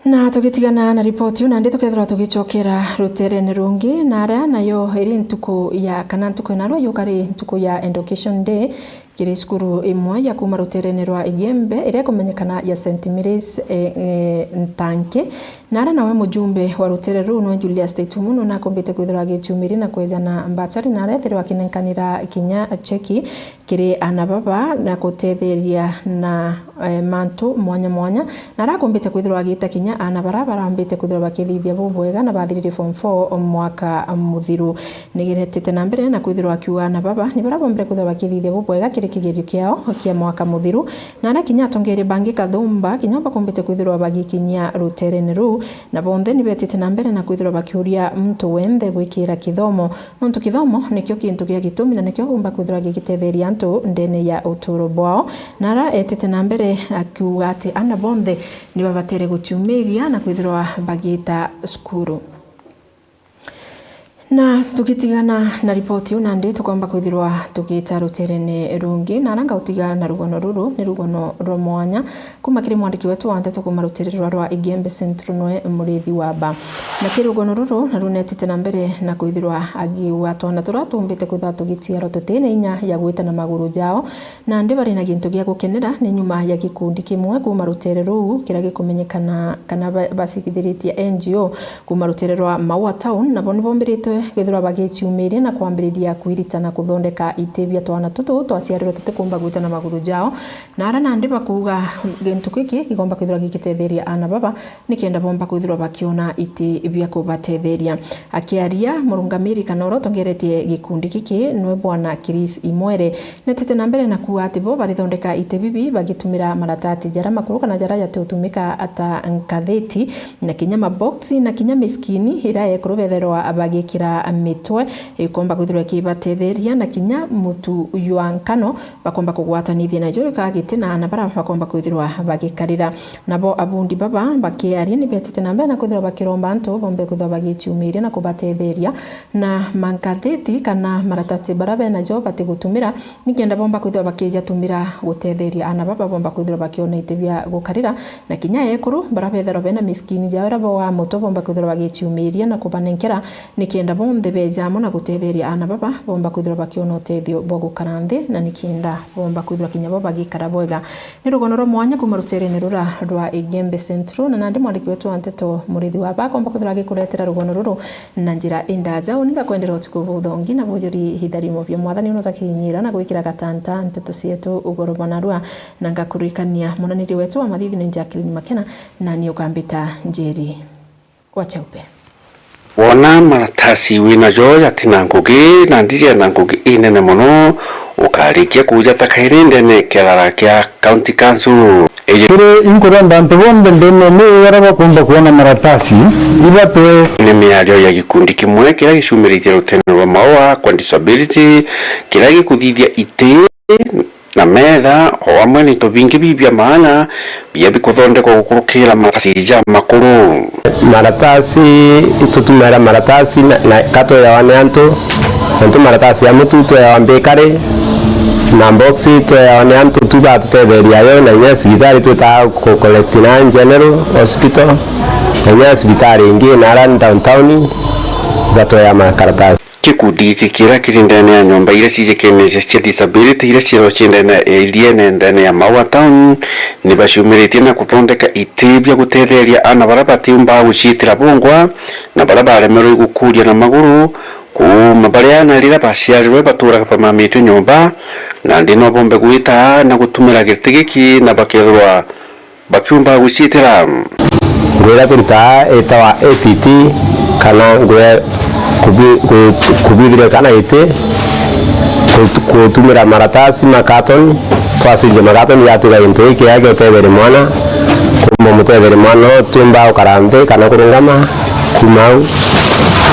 Na tugitigana na ripoti iu, nandi tukethirwa tugicokera ruterene rungi, na aria nayo iri ntuku ya, kana ntuku ya narua yuka ri ntuku ya Education Day, kiri cukuru imwe ya kuma ruterene rwa Igembe, iria ikumenyekana ya Saint Mary's, e, e, Ntanki. Na aria nawe mujumbe wa rutere ruu nwe Julius Taitumu, nwe nakumbite kwithirwa agiciumiria na kweja na mbachari, na aria ethirwa akinenkanira kinya cheki kiri ana baba na gutetheria na, eh, mantu mwanya mwanya, na arakumbite kwithirwa agita kinya ana bara barambite kwithirwa bakithithia bubwega na bathiririe form four mwaka muthiru. Nigiretete na mbere na kwithirwa akiuga ana baba ni bara bombire kwithirwa bakithithia bubwega kiri kigerio kiao kia mwaka muthiru, na aria kinya atongeria bangi kathumba kinya bakumbite kwithirwa bagikinyia ruterene ruu, na bonthe ni betite na mbere na kwithirwa bakiuria muntu wenthe gwikira kithomo. Nontu kithomo nikio kintu gia gitumi na nikio gumba kwithirwa gigitetheria antu ndene ya uturo bwao. Na ara etite na mbere akiuga ati ana bonthe ni babatere guciumiria na kwithirwa bagita cukuru. Na tugitigana na ripoti iu, nandi tukomba kwithirwa tugita ruterene rungi, na ara ngautiga na rugono ruru ni rugono rwa mwanya. Kuma kiri mwandiki wetu wa nteto kuma rutere rwa, rwa Igembe Central, nwe Murithi wa Ba. Na kiri rugono ruru, na runetite na mbere na kwithirwa agiuga twana turia tumbite kwithirwa tugiciarwa tuti na inya ya gwita na maguru jao. Nandi bari na gintu gia gukenera ni nyuma ya gikundi kimwe kuma rutere ruu kiria gikumenyekana kana ba-, bacirithiritie N G O kuma rutere rwa Maua Town, nabo ni bombirite kwithirwa bagiciumiria na kwambiriria kwirita na kuthondeka iti bia twana tutu twaciarirwe tutikumba gwita na maguru jao. Na ara nandi bakuuga gintu giki gigomba kwithirwa gigitetheria ana baba, nikenda bomba kwithirwa bakiona iti bia kubatetheria. Akiaria murungamiri kana uria utongeretie gikundi giki, nwe Bwana Chris Imwere, netete na mbere na kuuga ati bo barithondeka iti bibi bagitumira maratati jaria makuru kana jaria jatiutumika ta nkatheti, na kinya maboksi, na kinya miskini iria ekuru betherwa bagikira mitwe, ikomba kwithirwa ikibatetheria, na kinya mutu jwa nkano bakomba kugwatanithia najo ikaga giti na ana bara bakomba kwithirwa bagikarira. Nabo abundi baba bakiaria ni betite na mbere na kwithirwa bakiromba antu bombe kwithirwa bagiciumiria na kubatetheria na mankatheti kana maratati bara benajo batigutumira, nikenda bomba kwithirwa bakijatumira gutetheria ana baba bomba kwithirwa bakiona iti bia gukarira, na kinya ekuru bara betherwa bena miskini jao ira boa muto bomba kwithirwa bagiciumiria na kubanenkera nikenda bonthe beeja amwe na gutetheria aana baba boomba kwithirwa bakiona utethio bwa gukara nthi, na nikenda boomba kwithirwa kinya bo bagikara bwega. Ni rugono rwa mwanya kuuma ruteerene rura rwa Igembe Central, na nandi mwandiki wetu wa nteto Murithi wa Ba akomba kwithirwa agikuretera rugono ruru na njira indaaja. Uni ngakwendera utuku buthongi na bujuri itharimo bia Mwathani uno utakinyira na gwikira gatanta nteto cietu ugoro bwa narua, na ngakuririkania munaniri wetu wa mathithi ni Jacqueline Makena, na ni ukambita Njeri wa Chaupe. Wona maratasi wina jo jatina ngugi na ndije na ngugi inene mono, ukarikia kujata kairi ndene kiarara kia County Council. Iji kiri inkurenda antu bonthe ndene ni wira bakumba kuona maratasi ibatwe. Ni miario ya gikundi kimwe kiria gicumiritie rutene rwa Maua kwa disability, kiria gikuthithia iti na metha, o amwe na into bingi bibia maana biria bikuthondekwa gukurukira maratasi ja makuru. Maratasi, itutumira maratasi na, na ka tweyawa ni antu, antu maratasi ya mutu tweyawa mbikari, na box tweyawa ni antu tu batutetheria yo, na inya cibitari twitaga ku collect na General Hospital, na inya cibitari ingi na ara downtown batweya makaratasi. Gikundi giki kiria kiri ndene ya nyomba iria cijikene cia disability iria ciithagwa ci ndene ya iriene ndene ya Maua Town, ni baciumiritie na kuthondeka iti bia gutetheria aana baria batiumbaga guciitira bongwa na baria baremerwe i gukuria na maguru, kuuma baria aana riria baciarirwe baturaga bamamitue nyomba, nandi no bombe gwita na gutumira giti giki na bakethirwa bakiumba guciitira. Ngugi iria turitaga itawa A P T, kana ngugi ya kubi-, ku-, kubithirwe kana giti, ku-, kutumira maratasi ma carton, twacinjia macarton yatuika gintu gikiega gia gutetheria mwana, kuuma mutetheria mwana utiumba gukara nthi kana kurungama, kuuma au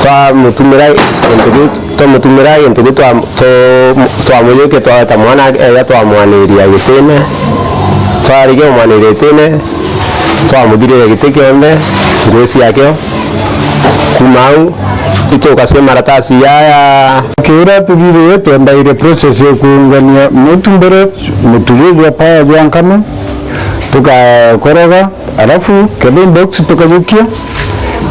twamutumira gintu kiu Twamutumira gintu kiu twa-, tu-, twamujukia twaweta mwana eja twamwaniria gitine. Twarikia kumwaniria gitine, twamuthiriria giti kionthe, ngugi ciakio. Kuuma au, ituka cia maratasi yaya. Kiuria tuthithirie, twendaire process ya kuungania mutu mbere, mutu juju jwa power jwa nkano, tukakoroga, Alafu, kethira i box tukajukia,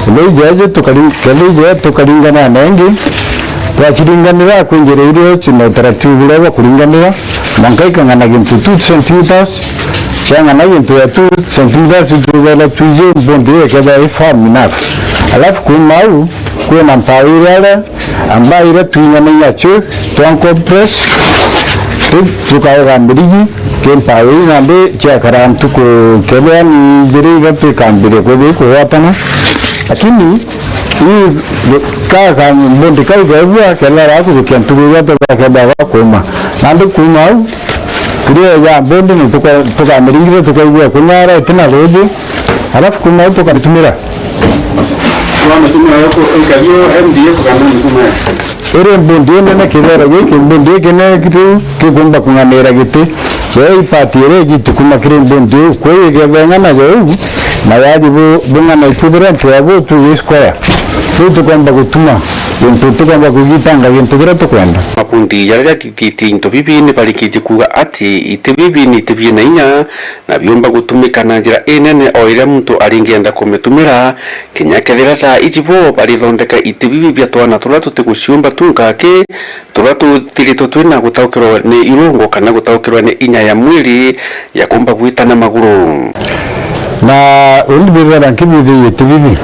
kethira i jeeje tukari-, kethira i jeeje tukaringana na ingi, twaciringanira kwi njira iria ci na utaratibu buria bwa kuringanira, mwanka ikang'ana gintu two centimeters, ciang'ana gintu ya two centimeters, twithagirwa twiji mbundi iyo ikethirwa i firm enough. Alafu kuuma au, kwina mpao iria ambayo iria twing'anagia nacio, twa compress, tu-, tukaoga mirigi, ki mpao iu nandi ciakara ntuku kethira ni ijiri ithatu ikambiria kwithirwa ikugwatana. Lakini ii ka, ka mbundi kau keebua, kethira gakujukia ntuku ithatu gakethirwa gakuuma. Nandi kuuma au, kuria ya mbundi ni tuka-, tukamiringithia tukaigua kunyara itina ruuji, alafu kuuma au tukamitumira. Wamitumira uku ikario M D F kana mitumira? Iri mbundi inene kithero giki, mbundi giki ni kitu gikumba kung'anira giti. Yo ipati iri igiti kuma kiri mbundi iu, kwou igetheng'ana yo iu, na wathi bu-, bung'ana iputhira ntu ya bu two square. Riu tukomba gutuma gintu, tukomba kugitanga gintu kiria tukwenda. Makundi jaria jathithitie into bibi ni barikitie kuuga ati iti bibi ni iti biina inya, na biumba gutumika na njira inene o iria muntu aringienda kumitumira, kinya kethira thaa iji bo barithondeka iti bibi bia twana turia tutiguciumba tu nkaki, turia tuthiritwe twina gutaukirwa ni irungo kana gutaukirwa ni inya ya mwiri ya kumba gwita na maguru. Na undi bithira nkibithirie iti bibi.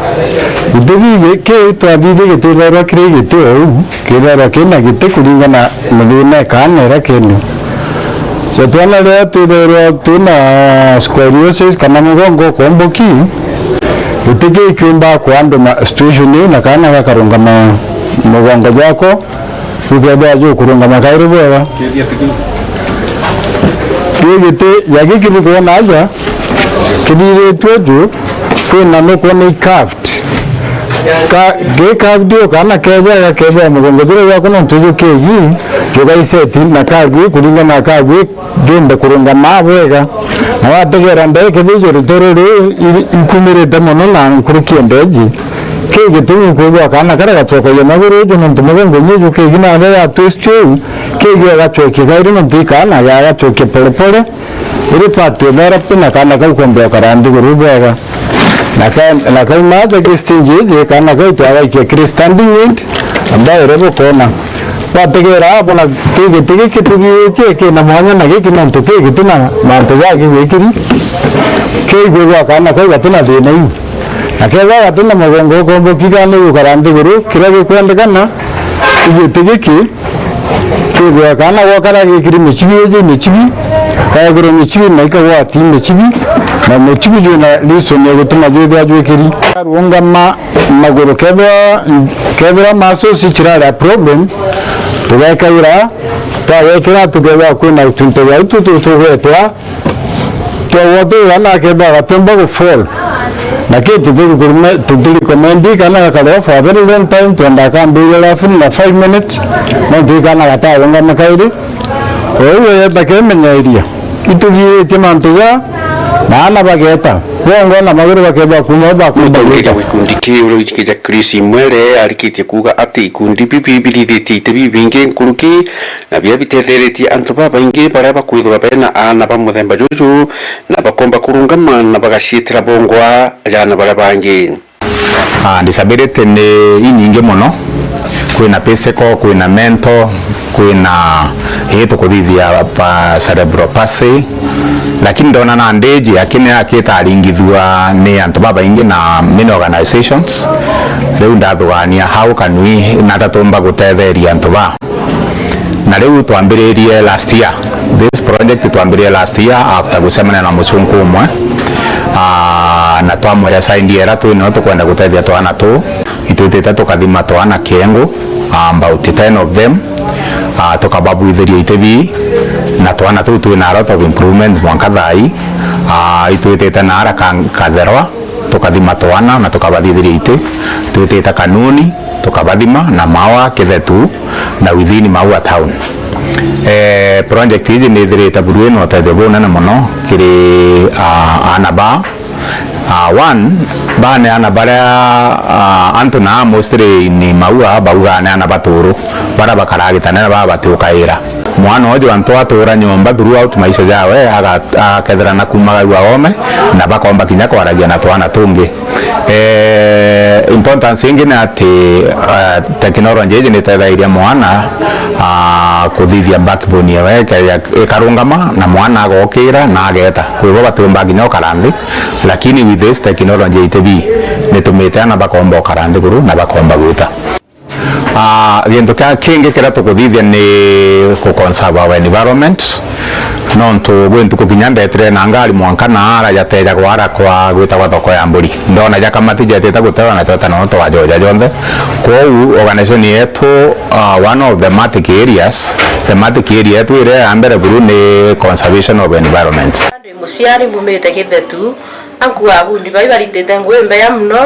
Iti bibi, ki twathithia gitithirwa kiri giti ou, kithirwa kina giti kuringana na thina ikaana iria kini. So, twana riria twithairwa twina scoliosis kana mugongo ukomboki, giti kiu kiumba kuanduma situation iu na kaana gakarungama mugongo jwako, gukethirwa jukurungama kairi bwega. Kiu giti ya giki ni kwona aja, kithiritue ju, kwina nukwona i curved. Ka, gi curved u kana keja gakethirwa mugongo juria jwako nontu ju kegi, jugaiseti na curve kuringana na curve jumbe kurungama bwega. Na wategera ndege kethirwa rutere ruu i-, ikumirite mono na nkuruki ya ndeji. Kii gitumi kwigua kaana karia gacokagia maguru uju nontu mugongo nyeju kegi na aria ya twist u, kegi gagacwekia kairi nontu i kaana gagacwekia polepole. Iri part ya therapy na kaana kau komba ukara nthiguru bwega. Na ka-, na kauma aja kiri stage iji, kaana kau twagaikia kiri standing aid, Ambaire bukoona. Wategeera abona ki giti giki tuthiitie kina mwanya na giki nontu ki giti na mantu jagi gwikiri. Ki igwirwa kaana kau gatina thiina iu. Na kethira gatina mugongo ukomboki kana ni gukara nthiguru, kiria gikwendekana, igiti giki kigwekana gwakara gikiri michibi iji michibi, kaiguru michibi na ikagwati michibi, na michibi jwina reason ya gutuma jwithia jwikiri. Arungama maguru kethira, kethira muscles cirari a problem, tugekaira, twagekira tukethira kwina tuntu twa itu tu tugwetwa, twagwa tugana akethira gatumba gu fall. Na ki tuti recommend kana gakarwa for a very long time, twenda kambirire laughing na five minutes, nontu ikana gatarungama kairi. Ou weyeta kemenyeria. Ituthiitie mantu ja na ana bageta. Bongwa na maguru bakethwa kuma bakumba Mutongeria gwita. Wa gikundi kiu uria wijikija Chris Imwere arikitie kuuga ati ikundi bibi birithithitie iti bibingi nkuruki na biria bitetheretie antu babaingi baria bakwithirwa bena aana ba muthemba juju na bakomba kurungama na bagaciitira bongwa ja aana baria bangi. Ah, disability ni inyingi mono. Kwina physical, kwina mental, kwina ii tukuthithia pa cerebral palsy. Lakini ndona na ndiji akini akitaringithua ni antu babaingi na many organizations. Riu ndathugania how can we, nata tumba gutetheria antu ba Na riu twambiririe last year. This project twambiririe last year after gucemania na mucunku umwe. Ah, na twamwira side ira twinio tukwenda gutethia twana tu. Itwitite tukathima twana kiengu, ah, about ten of them. Ah, tukababwithiria itibi na twana tuu twina a lot of improvement mwanka thaa ii. Ah, itwitite na ara ka-, katherwa. Tukathima twana na tukabathithiria iti, twitite kanuni, tukabathima na Maua, Kithetu na within Maua town. Eh, project iji ni ithirite buru ina utethio bunene mono kiri, ah, aana ba, ah, one, ba ni aana baria, ah, antu na mostly in Maua baugaa ni aana baturu, baria bakaragitanira baba batiukaira. Mwana uju antu atura nyomba throughout maisha jawe, aga-, akethira na kumagagua oome, na bakomba kinya kwaragia na twana tungi. Eh, importance ingi ni ati, eh, technology iji ni itethairia mwana, ah, kuthithia backbone yewe ike-, ikarungama, na mwana agokira na ageta. Kwi bo batiumba kinya ukara nthi, lakini with this technology ya itibi, nitumite ana bakomba ukara nthiguru na bakomba gwita. Ah, gintu kia kingi kiria tukuthithia ni ku conserve our environment. Nontu gwi ntuku kinya ndetire na ngari mwanka na ara jateja gwara kwa gwitagwa thoko ya mburi. Ndona ja kamati jetite gutewa na tweta no twajoja jonthe. Kwou organization yetu, ah, one of the thematic areas, thematic area yetu iria ya mbere buru ni conservation of environment. Ndi muciari mbumite Kithetu, ankuaa bundi bai baritite ngui mbeya mono,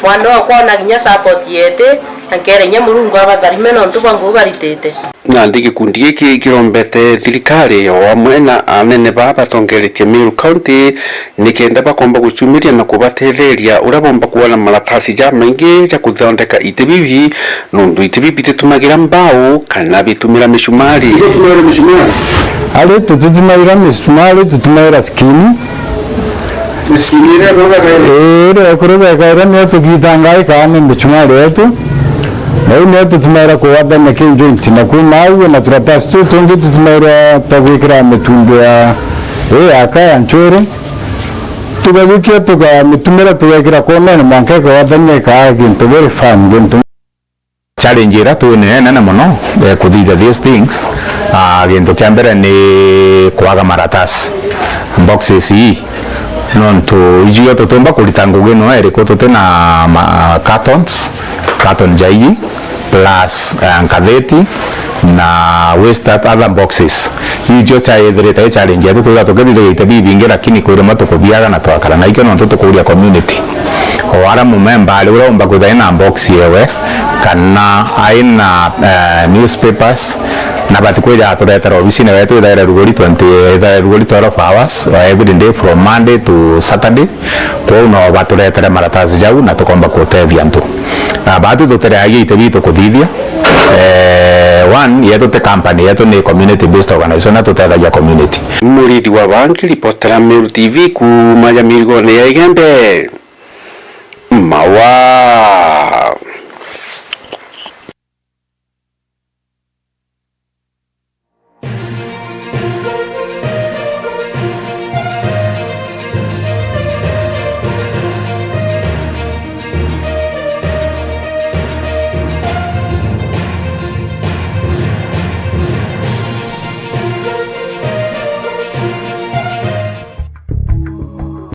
mwana okwa ona kinya support yete, na nkera inya Murungu abatharime nontu bwa ngui baritite. Nandi gikundi giki kirombete thirikari o amwe na anene baa batongeretie Meru County nikenda bakomba gucumiria na kubatetheria uria bomba kuona maratasi jamaingi ja kuthondeka iti bibi, nontu iti bibi bititumagira mbau kana bitumira micumari. Ari tutitumaira misumari, tutumaira skini. Skini iria ikuruga kairi. Ii, iria ikuruga kairi niyo tugitangaa ikaa ni misumari yetu. Na iu niyo tutumaira kuwathania ki joint, na kuma au na turatasi tuu tungi tutumaira twa gwikira mitundu ya, ii, ya kaya ncwiri. Tugajukia tukamitumira tugekira konene mwanka ikawathania ikaa gintu very firm, gintu Challenge iria twina inene mono, eh, kuthithia these things, ah, gintu kia mbere ni kwaga maratasi, boxes ii. Nontu ijuo tutiumba kurita ngugi no iriku tutina ma-, cartons, carton ja iji, plus, eh, nkatheti na waste other boxes. Icio ciaithirite i challenge yetu, twitha tukithithiria ite bibingi, lakini kwi rimwe tukubiaga na twakara. Na ikio nontu tukuria community. O ara mumemba ari uria umba kwitha ina box yewe, kana aina, eh, newspapers, na bati kwija aturetera obisine wetu ithaire rugori twenty, ithaire rugori twelve hours, every day from Monday to Saturday. Kwou no baturetere maratasi jau na tukomba kutethia antu. Ah, batu tutereagia ite bitu kuthithia. Eh, one, yetu ti company, yetu ni community based organization na tutethagia community. Murithi wa Bangi, ripotera Meru T V kuuma ya mirigone ya Igembe. Maua.